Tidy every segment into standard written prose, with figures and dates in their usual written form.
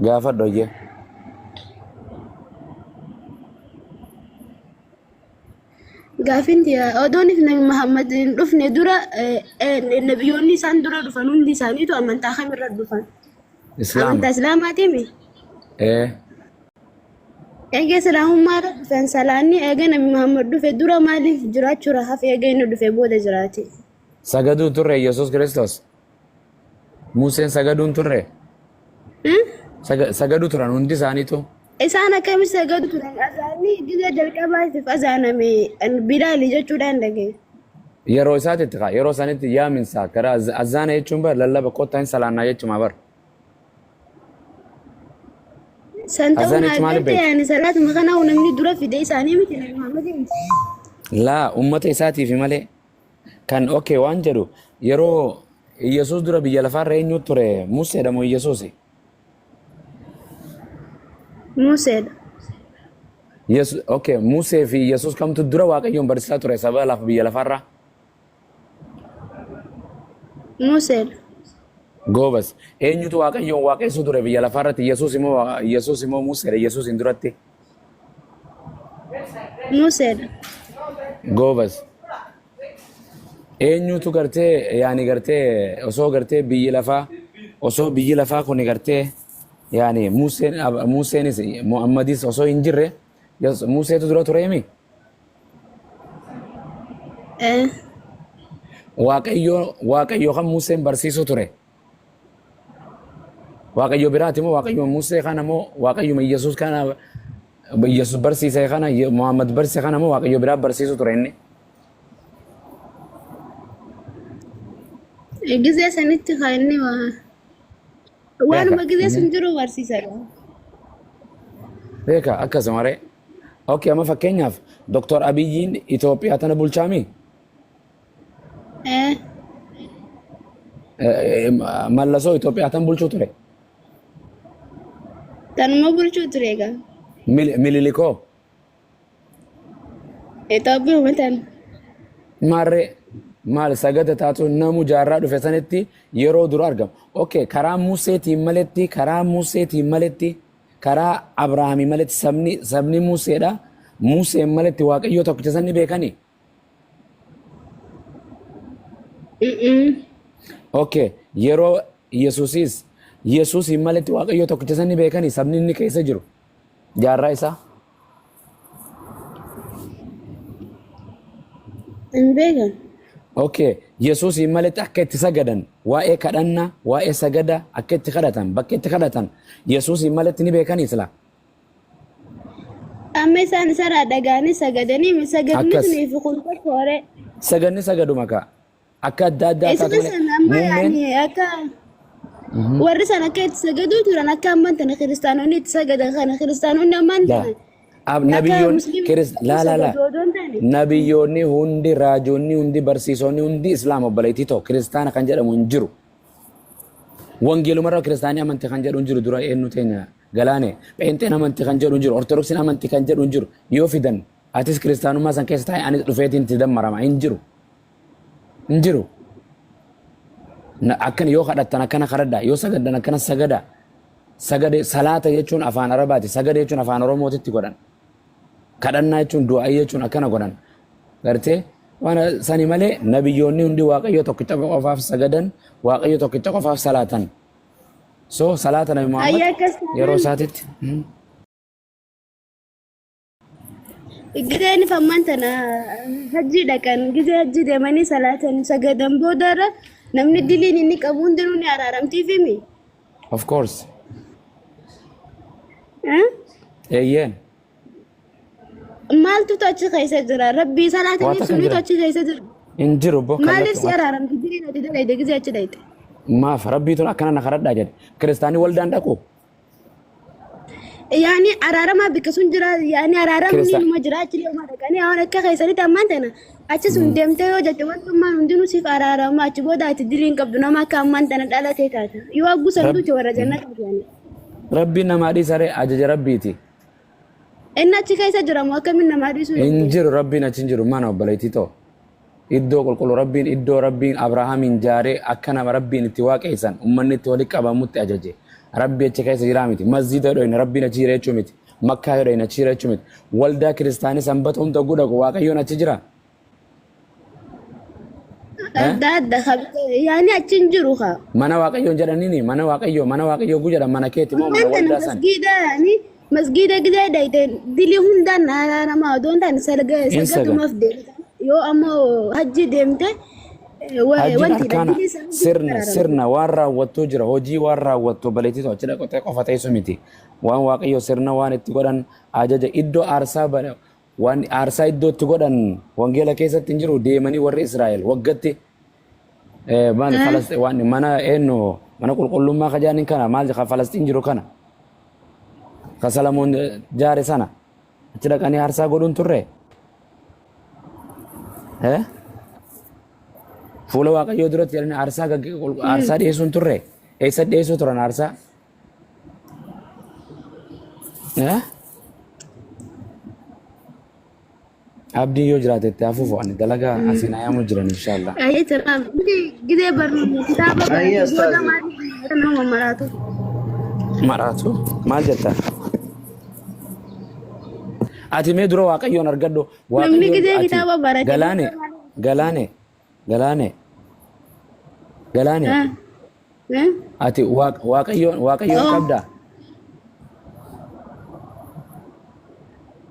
Gaafadhu hayyee. Gaafiin tiya odoon if Nabi Muhammad hin dhufne dura nabiyyoonni isaan dura dhufan hundi isaaniitu amantaa kamirra dhufan? Islaama. Amantaa Islaamaatiimi? Ee. Eega Islaamummaarra dhufan salaanni eega Nabi Muhammad dhufe dura maaliif jiraachuurra hafe eega inni dhufe booda jiraate? Sagaduu turre Yesuus Kiristoos. Museen sagaduun turre. Sagaduu turan hundi isaaniitu. Isaan akkamitti sagadu turan? Azaanni gizee jalqabaatiif azaaname Bilaali jechuudhaan dhagaye. Yeroo isaatitti kaa yeroo sanitti yaaminsa gara azaana jechuun bar lallaba kottaa hin salaannaa jechuma bar. San ta'uu Azaan naa jechuun maaliif galte beekta? yaani salaatuma kana namni dura fide isaanii miti Nabi Muhammad miti. Laa ummata isaatiif malee kan okay waan jedhu yeroo Yesuus dura biyya lafaarra eenyu ture Museedha moo Yesuusi? Museedha. Yesu okay Musee fi Yesuus kamtu dura Waaqayyoon barsiisaa ture saba lafa biyya lafaarraa? Museedha. Goobas. Eenyutu Waaqayyoon waaqessuu ture biyya lafaarratti? Yesuus immoo Yesuus immoo Museedha Yesuus hin duratti. Museedha. Goobas. Eenyutu gartee yaani gartee osoo gartee biyyi lafaa osoo biyyi lafaa kuni gartee yaani Museen Museenis Muhammadis osoo hin jirre Museetu dura tureemi? Eh. Waaqayyo Waaqayyo kan Museen barsiisuu ture. Waaqayyo biraati moo Waaqayyo Musee kana moo Waaqayyuma Yesuus kana Yesuus barsiise kana Muhammad barsiise kana moo Waaqayyo biraa barsiisuu ture inni? Gizee sanitti kan inni waa waanuma gizee sun jiru barsiisa. Beeka akkasuma ree. Okay, amma fakkeenyaaf Dr. Abiyyiin Itoophiyaa tana bulchaami? Eh. Mallasoo Itoophiyaa tan bulchuu ture. Tanuma bulchuu ture egaa. Mililikoo. Itoophiyaa tan. Maarree maal sagada taatu namu jaarraa dhufe sanitti yeroo dura argama. Okay, karaa Museetiin maletti karaa Museetiin maletti karaa Abrahaamii maletti sabni sabni Museedha. Museen maletti Waaqayyoo tokkicha san ni beekanii? Okay, yeroo Yesuusis Yesuusiin maletti Waaqayyoo tokkicha san ni beekanii sabni inni keessa jiru jaarraa isaa. Hin beekan. Okay, Yesuusiin maletti akka itti sagadan waa'ee kadhannaa, waa'ee sagada akka itti kadhatan, bakka itti kadhatan Yesuusiin maletti ni beekanii silaa. Amma isaan isarraa dhaga'anii sagadanii sagadni Akkas. sunii fi kun tokko horee. Sagadni sagaduma kaa. Akka adda addaa Isaan taatu malee san amma muummeen yaani akka warri san akka itti sagaduu turan akka ammaan tana kiristaanonni itti sagadan kana kiristaanonni ammaan laa tana ab akka nabiyyoon musliimni kiris laa laa laa sagadu odoo hin taane. nabiyyoonni hundi raajonni hundi barsiisonni hundi islaama obboleettii ta'u kiristaana kan jedhamu hin jiru. Wangeelumarra kiristaanii amantii kan jedhu hin jiru dura eenyu teenya galaane pheenxeen amantii kan jedhu hin jiru ortodoksiin amantii kan jedhu hin jiru yoo fidan atis kiristaanummaa san keessa taa'e anis dhufeetiin itti dammarama hin jiru. Hin jiru. Akkana yoo kadhattan akkana kadhadhaa yoo sagaddan akkana sagadaa. Sagade salaata jechuun afaan Arabaati sagade jechuun afaan Oromootitti godhan. Kadhannaa jechuun du'aa jechuun akkana godhan. Gartee waan sani malee nabiyyoonni hundi Waaqayyo tokkicha qofaaf sagadan Waaqayyo tokkicha qofaaf salaatan. So salaata Nabi Muhammad Ayyaa akkas yeroo taanaan isaatitti. Gizeen ammaan tana hajji dhaqan gizee hajji deemanii salaatan sagadan boodarra namni diliin inni qabu hundinuu ni araaramtiifimi. Of course. Eeyyeen. Maaltu achi keessa jira? Rabbii Waa salaataniif takka sunitu jira. achi keessa jira. Hin jiru boo Maaliif si kallattuu. araaramti diliin ati dalayde gizee achi dhayxe? Maaf rabbiituun akkana na kadhadhaa jedhe. Kiristaanii waldaan dhaqu. Yaani araaramaa bikka sun jira yaani araaramni Kiristaan. numa jira achi illee uma dhaqanii waan akka keessanitti ammaan tana achi sun deemtee yoo jette wantummaan hundinuu siif araarama achi booda ati dilii hin qabdu nama akka ammaan tana dhalatee taata yoo hagguu san duute warra jannataati yaani. Rabbiin namaa dhiisaree ajaja rabbiiti. Inni achi keessa jiramu akkamiin namaa dhiisuu Hin dandeenya? jiru rabbiin achi hin jiru mana obboleettii ta'u. Iddoo qulqulluu rabbiin iddoo rabbiin Abrahaamiin jaaree akka nama rabbiin itti waaqessan uummanni itti walitti qabamutti ajaje. Rabbi achi keessa jiraa miti. Masjiida yoo dhayne Rabbiin achi jira jechuu miti. Makkaa yoo dhayne achi jira jechuu miti. Waldaa kiristaanii sanbata hunda oguu dhaqu Waaqayyoon achi jira. Eh? Adda adda yaani achi hin jiru kaa. Mana Waaqayyoon jedhaniini mana Waaqayyoo mana Waaqayyoo oguu jedhan mana keeti moo mana Ammaan tana waldaa san? masgiida yaani masgiida gidee dhayte dilii hundaan araaramaa odoo hin taane Hin sagan. sagadumaaf deemta. Yoo ammoo hajji deemte Hajjiin wantiidha arkaana dilii sana hundi sirna araarama. sirna waan raawwattuu jira hojii waan raawwattu obboleettii achi dhaqxee qofa teessu miti waan waaqayyo sirna waan itti godhan ajaja iddoo aarsaa waan aarsaa iddoo itti godhan wangeela keessatti hin jiru deemanii warri Israa'el waggatti maal Falasxiin waan mana eenyu mana qulqullummaa ka jedhaniin kana maal ka Falasxiin jiru kana ka Salamoon jaare sana achi dhaqanii aarsaa godhuun turre. Eh? Fuula Waaqayyoo duratti jedhanii aarsaa aarsaa dhiyeessuun turre. Eessa dhiyeessuu turan aarsaa? Eh? Abdiin yoo jiraate itti hafuuf ani dalagaa asiin ayaamu jiran inshaallah. Ayyee tanaaf gidee barnoota kitaaba Ayyee barate booda ustaazi. maaliif nama maraatu? Maraatu maal jetta? Ati mee dura Waaqayyoon argadhu. Namni Waaqayyoon gidee ati kitaaba barate galaane booda maaliif? galaane galaane galaane Ah, eh? ati Waaqayyoon Waaqayyoon Oh. qabdaa?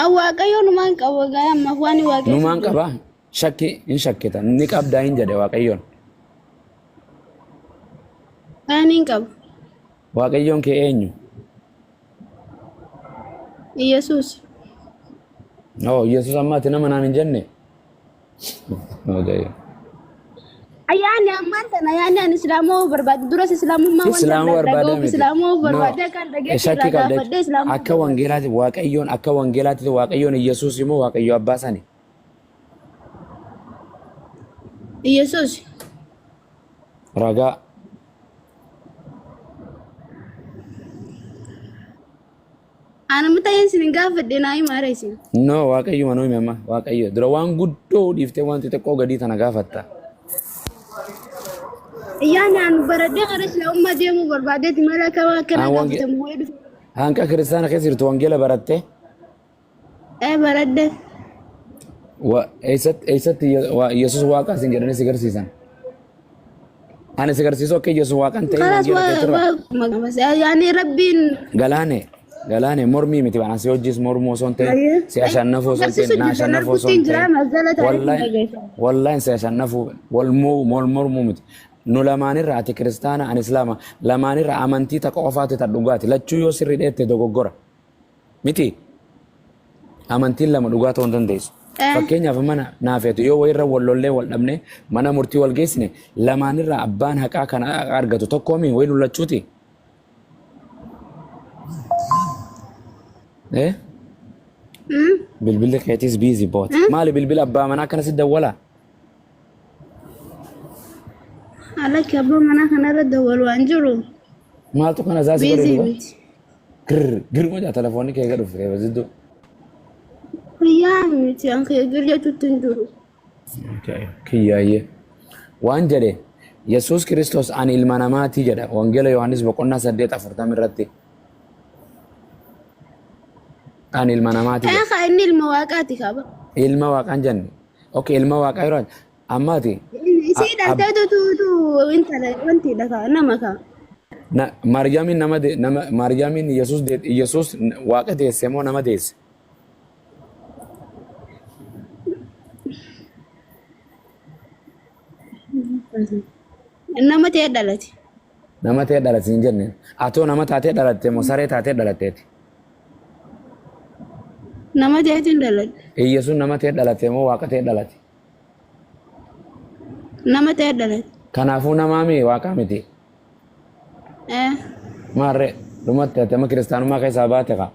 An Waaqayyo numaan qaba gaa ammaaf waan waaqessu Numaan jiru. qabaa? Shakki hin shakkita. Ni qabdaa hin jedhe Waaqayyoon. Waan hin qabu. Waaqayyoon kee eenyu? Yesuus. Oh, Yesuus amma ati nama naan hin jenne. Waaqayyo. Ayyaanni ammaan tana ayyaanni ani islaamoo barbaade duras islaamummaa wanta Islaamuu barbaada dhaga'uuf miti. islaamoo No. barbaade kan dhageetti irraa Shakkii qabda gaafadhee islaamuu Akka barbaade. wangeelaatti Waaqayyoon akka wangeelaatti Waaqayyoon Yesuus immoo Waaqayyo abbaa sani. Yesuus. Ragaa. Ana ta'een isin hin gaafadhe naa himaa isin. No, Waaqayyo manuu hime amma. Waaqayyo dura waan guddoo dhiiftee waan xixiqqoo gadii tana gaafatta. Ayyaanni ani baradhee gara islaamummaa deemuu barbaadeeti malee akka waan akkanaa Aan wange gaafatamu wayii dhufe. hanqa kiristaana keessa jirtu wangeela barattee Ee baradhe. Eessatti eessatti Yesuus waaqa isin jedhanii si garsiisan. Ani si garsiisu akka Yesuus waaqa hin ta'in Kalaas wangeela keetirra. waa yaani rabbiin Galaane galaane mormii miti waan si hojis mormuu osoo hin ta'in si ashannafuu osoo hin agarsiisu ta'in na jirtan ashannafuu osoo argutti hin hin ta'in jiraa mazzala taa'ee wallahi dhageessa. wallahi si ashannafuu wal moo wal mormuu miti. Nu lamaanirra ati kiristaana ani islaama lamaanirra amantii takka qofaati ta dhugaati lachuu yoo sirrii dheette dogoggora. Miti amantiin lama dhugaa ta'uu hin dandeessu. Fakkeenyaaf mana naafeetu yoo wayirra wal lollee wal dhabne mana murtii wal geessine lamaanirraa abbaan haqaa kan argatu tokkoomi wayi lullachuuti. Eh? Bilbilli keetis biizi boot. Maali bilbila abbaa manaa akkana si dawwalaa? Alakki abbaa manaa kanarra dawwalu waan jiru Maaltu kana isaa si godhe biizii duba? miti. Girr girr ma telefoonni kee gad dhufe zidduu. Yaa miti an kee gir jechuutti hin jiru. Kiyyaayyee. Waan jedhe Yesuus Kiristoos ani ilma namaatii jedha Wangeela Yohaannis boqonnaa 8:40 irratti. Ani ilma namaatii jedha. Ee inni ilma waaqaati qaba. Ilma waaqaan jenne. Okay ilma waaqaa yeroo amma ati Isii dhalteetu tu intala wantiidha kaa nama kaa. na Maariyaamiin nama nama Maariyaamiin Yesuus Yesuus waaqa deesse moo nama deesse? Nama ta'ee dhalate. Nama ta'ee dhalate hin jenne. Atoo nama taatee dhalatte moo saree taatee dhalatteeti? Nama ta'eetiin dhalate. Yesuus nama ta'ee dhalate moo waaqa ta'ee dhalate? Nama ta'ee dhalate. Kanaafuu namaa mi waaqaa miti? Eh. Maarree dhumatti ati amma kiristaanummaa keessaa baate kaa.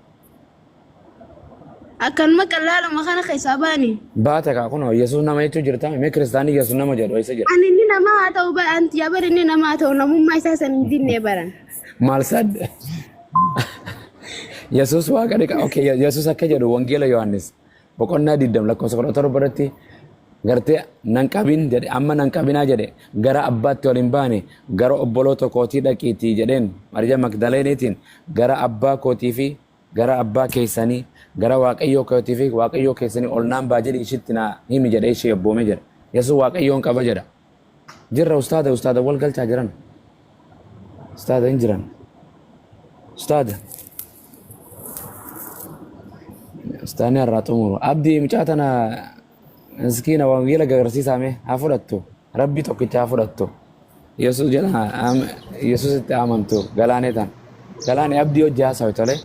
Akkanuma qallaaluma kana keessaa baani. Baate kaa kunoo Yesuus nama jechuu jirta mee kiristaanni Yesuus nama jedhu eessa jira? Ani inni nama haa ta'u bara anti yaa bara inni nama haa ta'u namummaa isaa san hin dinne baran. Maal sad Yesuus waaqa dhiqa. Okay, Yesuus akka jedhu Wangeela Yohaannis boqonnaa 20 lakkoofsa 17 irratti Gartee nan qabin jedhe amma nan qabinaa jedhe gara abbaatti ol hin baane gara obboloota kootii dhaqiitii jedheen Maariyaam Magdaleeniitiin gara abbaa kootii fi gara abbaa keessanii gara waaqayyoo kootii fi waaqayyoo keessanii ol naan baa jedhi ishitti naa himi jedhee ishee abboome jedha. Yesuus waaqayyoon qaba jedha. Jirra ustaada ustaada wal galchaa jiran. Ustaada hin jiran. Ustaada. Ustaanni har'aa xumuru. Abdii mucaa tana miskiina wangeela gagarsiisaa mee haa fudhattu. Rabbii tokkicha haa fudhattu. Yesuus jedha Yesuusitti amantu galaanee tan. Galaanee abdii hojii haasawi tole.